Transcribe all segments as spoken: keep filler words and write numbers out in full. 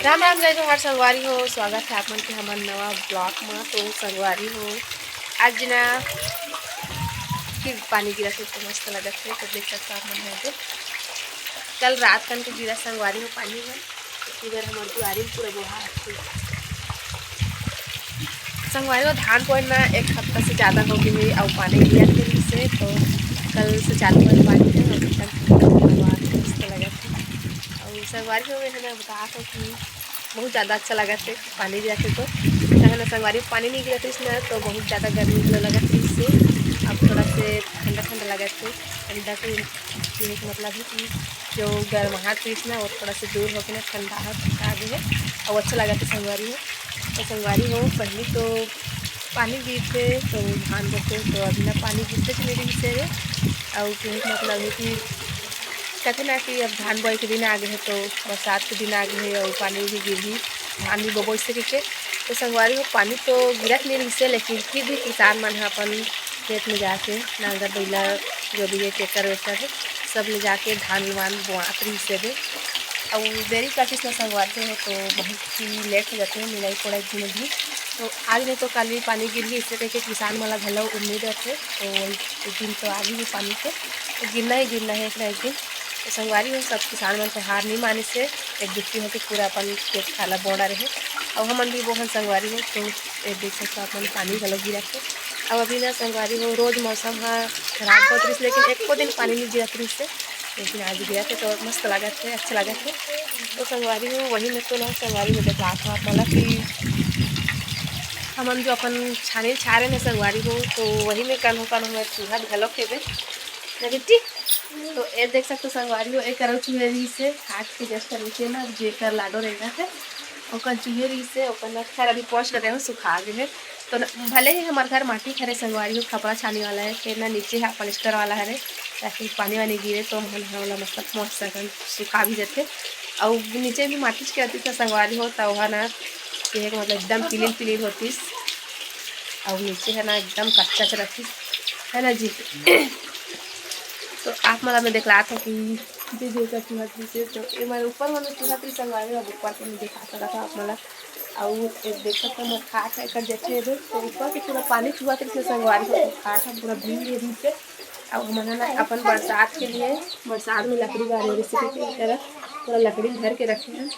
राम राम जय जोहार संगवारी हो, स्वागत है आप मन के हमर नवा ब्लॉग में। तो संगवारी हो, आज ना फिर पानी गिरा थे तो मस्त लगत है। तो देख सकते आप मन है तो कल रात कन के गिरा संगवारी हो पानी में, इधर हमर दुआरी में पूरा बोहा थे। संगवारी हो, धान बोए में एक हफ्ता से ज़्यादा हो गए है और पानी गिरा थे से, तो कल से चालू है पानी है और एकदम मस्त लगत है। और संगवारी हो, मैं बता कि बहुत ज़्यादा अच्छा लगत है पानी गिरा थे तो। काहे ना संगवारी पानी नहीं गिरा थे इसमें तो बहुत ज़्यादा गर्मी घलो लगत है इससे। अब थोड़ा से ठंडा ठंडा लगत है, ठंडा के ये एक मतलब है कि जो गर्माहट थी इसमें वो थोड़ा से दूर होके ना ठंडा है, ठंडा आ गई है और अच्छा लगत है संगवारी हो। तो संगवारी हो, पहले तो पानी गिरते तो धान बोते, तो अभी ना पानी गिरते चले रही से। और ये एक मतलब है कि कहते ना कि अब धान बोए के दिन आ गए हैं तो बरसात के दिन आ गए हैं और पानी भी गिरही, धान भी बोबो इससे करके। तो संगवारी हो, पानी तो गिरत नहीं रहिसे, लेकिन फिर भी किसान मन ह अपन खेत में जाके नांगर बइला जो भी है ट्रैक्टर वेक्टर सब ले जाके धान वान बोआत रहिसे बे। और देरी करतिस ना संगवारी हो तो बहुत ही लेट हो जाते हैं मिलाई कोड़ाई में भी। तो आज नहीं तो कल भी पानी गिरही, इससे करके किसान मन ला घलो उम्मीद रहिथे। तो एक दिन तो आगे ही पानी के तो गिरना ही गिरना है एक ना एक दिन। तो संगवारी हो, सब किसान मन तो हार नहीं मानिस हे, एक जुट्टी होके पूरा अपन खेत खार ला बोड़ा रहे। और हमन भी बोहन संगवारी हो, तो ये देख सकते हो अपन पानी घलो गिरा के। अब अभी ना संगवारी हो, रोज मौसम हा खराब होत रहिस, लेकिन एको दिन पानी नहीं गिरत रहिस हे, लेकिन आज गिरा के तो मस्त लगत है, अच्छा लगत है। तो संगवारी हो, वही में तो ना संगवारी में देखा था आप मन ला कि हमन जो अपन छानी छारे ने संगवारी हो, तो वही में कन्हो कन्हो में चूहा घलो खेबे ना बिट्टी। तो ये देख सकते हो संगवारी हो, एक करो चूहे रहिस हे काट के जस्ट नीचे ना, जेकर लाडो रेंगत हे, ओकर चूहे रहिस हे, ओकर ना खैर अभी पोंछ के देहूँ, सुखा गए हे। तो न, भले ही हमार घर माटी हरे संगवारी हो, खपरा छानी वाला है, फिर ना नीचे है पलस्तर वाला हरे, ताकि पानी वानी गिरे तो हमन ह ओला मतलब पोंछ सकन, सुखा भी जथे। और नीचे भी माटी के रहती संगवारी हो, तो वहाँ ना ये है कि मतलब एकदम पिलिल पिलिल होतिस, और नीचे है ना एकदम कच्चा सा रहतिस, है ना जी। तो आप मन ला मैं देखलात हूँ कि जे जे का चूहा रहिस हे, तो ये मन ऊपर मन चूहा रहिस संगवारी हो, अब ऊपर के मैं दिखा सकत हूँ आप मन ला। अउ एक देख सकत हूँ, मोर खाट है एकर जैसे एदे, तो ऊपर के पूरा पानी चुहत रहिस संगवारी हो, तो खाट ह पूरा भींग गे रहिस हे। अउ हमन ह ना अपन बरसात के लिए, बरसात में लकड़ी गाड़े रहिस हे, तो एकर पूरा लकड़ी भर के रखे हैं।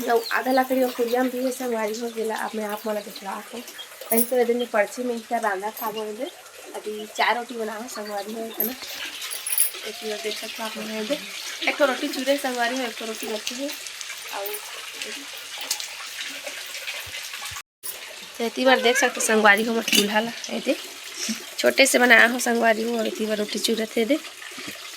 अउ आधा लकड़ी और कुरिया में भी है संगवारी हो, जेला अब मैं आप मन ला दिखलात हूँ। कहीं तो एदे में पड़छी में इतना रांधा खा बोल दे। अभी चार रोटी बनाओ संगवारी हो, है ना? एक मिनट देख सकते हो आप लोग, एदे एक ठो रोटी चूरे संगवारी हो, एक ठो रोटी रखे हैं। और तो एती बार देख सकते संगवारी हो, मोर चूल्हा ला एदे छोटे से बनाया हो संगवारी हो, और एती बार रोटी चूरत है एदे।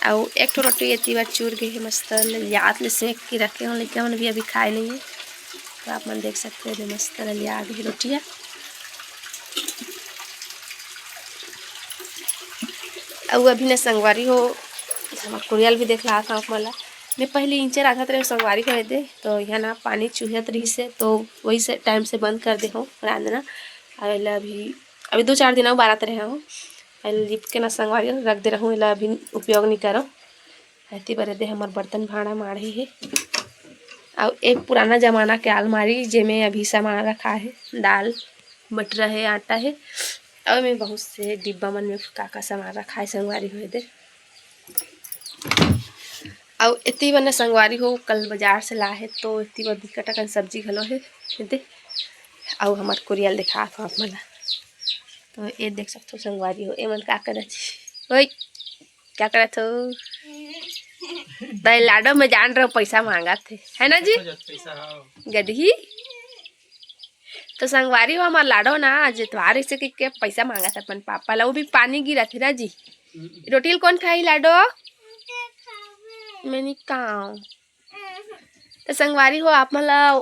अउ एक ठो रोटी एती बार चूर गई है, मस्त याद ले सेक के रखे हो, लेकिन हमन भी अभी खाए नहीं है। तो आप मन देख सकते हो, एदे मस्त ललिया गई रोटिया। अउ अभी ना संगवारी हो, हमर कुरिया ल भी देखलात हव आप मन ला। मैं पहली इंचे रांधत रहे संगवारी हो एदे, तो यहाँ ना पानी चुहत रहिस हे, तो वही से टाइम से बंद कर दे हूँ रांधना। अउ एला अभी, अभी दो चार दिन अउ बारत रहे हूँ, एला लिप के ना संगवारी हो रख दे रहूँ, एला अभी उपयोग नहीं करो। एती बर एदे हमर बर्तन भांड़ा माढ़े हे। अउ एक पुराना जमाना के आलमारी, जेमे अभी सामान रखा है, दाल, मटरा है, आटा है, अउ एमे बहुत से डिब्बा मन में का का सामान रखा है संगवारी हो एदे। अउ एती बने संगवारी हो, कल बाजार से ला है, तो एती बर बिकट अकन सब्जी घलो है एदे। अउ हमर कुरिया ल देखात हो आप मन ला, तो ये देख सकते हो संगवारी हो, एमन का करत हे। ओए, क्या करत हो? तय लाडो में जान रहो, पैसा मांगत हे, है ना जी? पैसा हो। गदही। तो संगवारी हो, हमार लाडो ना आज एतवार, इसे के, के पैसा मांगत हे अपन पापा ला, वो भी पानी गिरत हे ना जी। हम्म। रोटी ल कौन खाई लाडो? मैं नहीं खाऊं। तो संगवारी हो, आप मन ला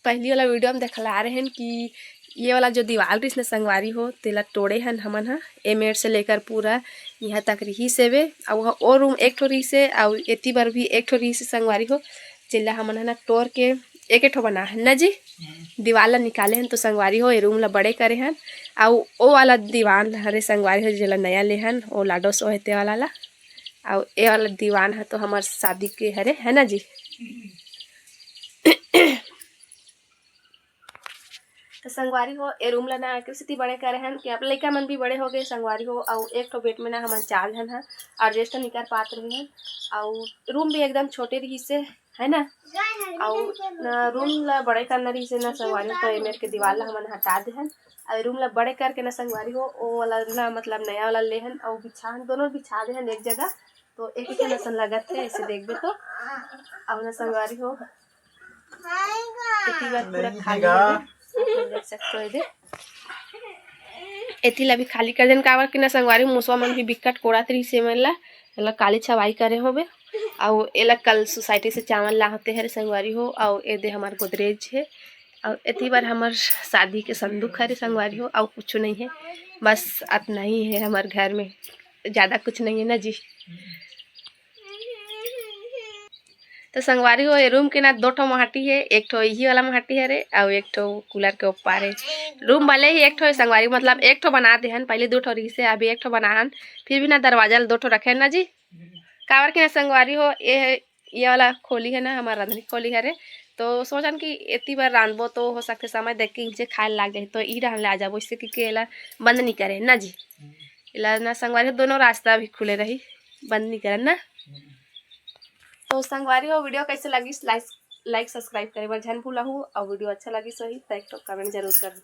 पहली वाला वीडियो में देखला रहे हन कि ये वाला जो दीवाल रहिस न संगवारी हो, तेला तोड़े हन हमन ह। ए मेड़ से लेकर पूरा यहाँ तक रहिस हेबे। अउ वहाँ ओ रूम एक ठो रहिस हे, अउ एती बर भी एक ठो रहिस हे संगवारी हो, जेला हमन ह ना तोड़ के एक ठो बना हन ना जी, दीवाल ला निकाले हन। तो संगवारी हो, ए रूम ला बड़े करे हन, अउ ओ वाला दीवाल हरे संगवारी हो, जेला नया ले हन, ओ लाडो सो हे ते वाला ला। अउ ए वाला दीवान ह तो हमर शादी के हरे, है ना जी? संगवारी हो, ए रूम ला ना एकर सेती बड़े करे हन कि अब लइका मन भी बड़े हो गए संगवारी हो, अउ एक ठो बेड में ना हमन चार झन हन, adjust नइ कर पात रहे हन, अउ रूम भी एकदम छोटे रहिसे, है ना? अउ ना रूम ला बड़े करना रहिसे ना संगवारी हो, तो ए मेर के दीवार ला हमन हटा दे हन, अउ रूम ला बड़े करके ना संगवारी हो, ओ वाला ना मतलब नया वाला ले हन, अउ बिछा हन, दोनों बिछा दे हन एक जगह, तो एक ही असन लगत है, ऐसे देखबे तो। अउ ना संगवारी हो, एती बार पूरा खाली है, आप लोग देख सकते हो इधर। एती ला भी खाली कर देन, काबर कि ना संगवारी मुसवा मन भी बिकट कोड़ात रहिसे मन ला, एला काली छवाई करे होबे। अउ एला कल सोसाइटी से चावल लाहते हरे संगवारी हो, अउ ए दे हमर गोदरेज है, अउ एती बार हमर शादी के संदूक हरे संगवारी हो, अउ कुछ नहीं है, बस अतना ही है हमर घर में, ज्यादा कुछ नहीं है ना जी। तो संगवारी हो, ए रूम के ना दो ठो महाटी है, एक ठो इही वाला महाटी हरे, अउ एक ठो कूलर के ऊपर है। रूम भले ही एक ठो है संगवारी, मतलब एक ठो बना दे हन, पहले दो ठो रहिसे, अभी एक ठो बना हन, फिर भी ना दरवाजा ला दो ठो रखे हन ना जी, काबर के ना संगवारी हो, ये है, ये वाला खोली है ना, हमार रांधनी खोली हरे, तो सोचन कि एती बार रांधबो तो हो सकथे समय देख के इहिंचे खाए लाग जाही, तो ई डहन ले आ जाबो, इससे कि एला बंद नहीं करे ना जी। एला ना संगवारी हो, दोनों रास्ता भी खुले रही, बंद नहीं करन ना। तो संगवारी हो, वीडियो कैसे लगिस, लाइक लाइक सब्सक्राइब करे बर झन भूलहू, अउ वीडियो अच्छा लगिस होही त एक ठो कमेंट जरूर करहू।